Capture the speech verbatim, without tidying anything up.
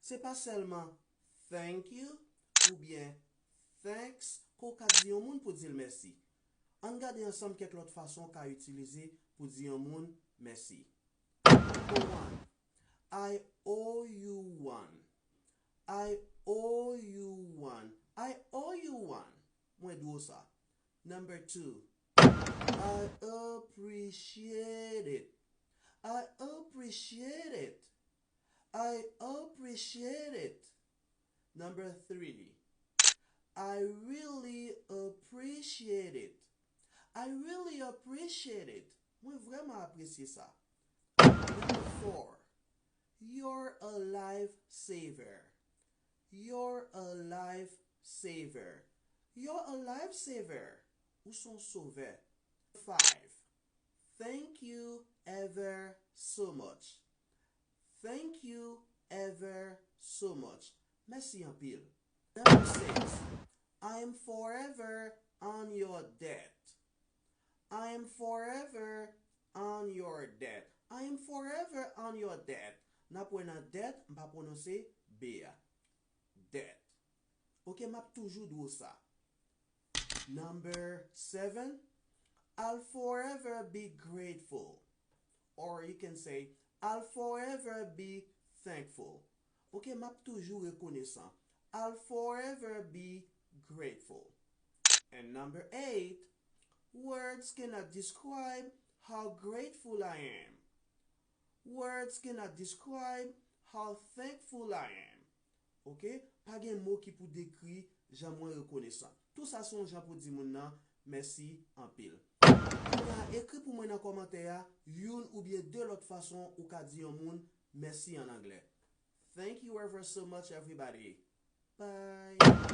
Se pa sèlman thank you oubyen thanks ke w ka di yon moun pou di l mèsi. Ann gade ansanm kèk lòt fason w ka itilize pou di yon moun mèsi. Number one, I owe you one. I owe you one. I owe you one. Mwen dwe w sa. Number two, I appreciate it. I appreciate it. I appreciate it. Number three, I really appreciate it. I really appreciate it. Mwen vrèman apresye sa. Number four, you're a life saver. You're a life saver. You're a life saver. Ou se yon sovè. Five, thank you ever so much. Thank you ever so much. Mèsi anpil. Number six, I am forever on your debt. I am forever on your debt. I am forever on your debt. N ap wè nan debt, m pa pwononse B a. Debt. Ok, m ap toujou di w sa. Number seven, I'll forever be grateful. Or you can say, I'll forever be thankful. Ok, m ap toujou rekonesan. I'll forever be grateful. And number eight, words cannot describe how grateful I am. Words cannot describe how thankful I am. Ok? Pa gen mo ki pou dekri jan mwen rekonesan. Tou sa se yon jan pou di moun nan mèsi anpil. Kounye a, ekri pou mwen nan kòmantè a youn oubyen de lòt fason ou ka di yon moun mèsi an anglè. Thank you ever so much, everybody. Bye.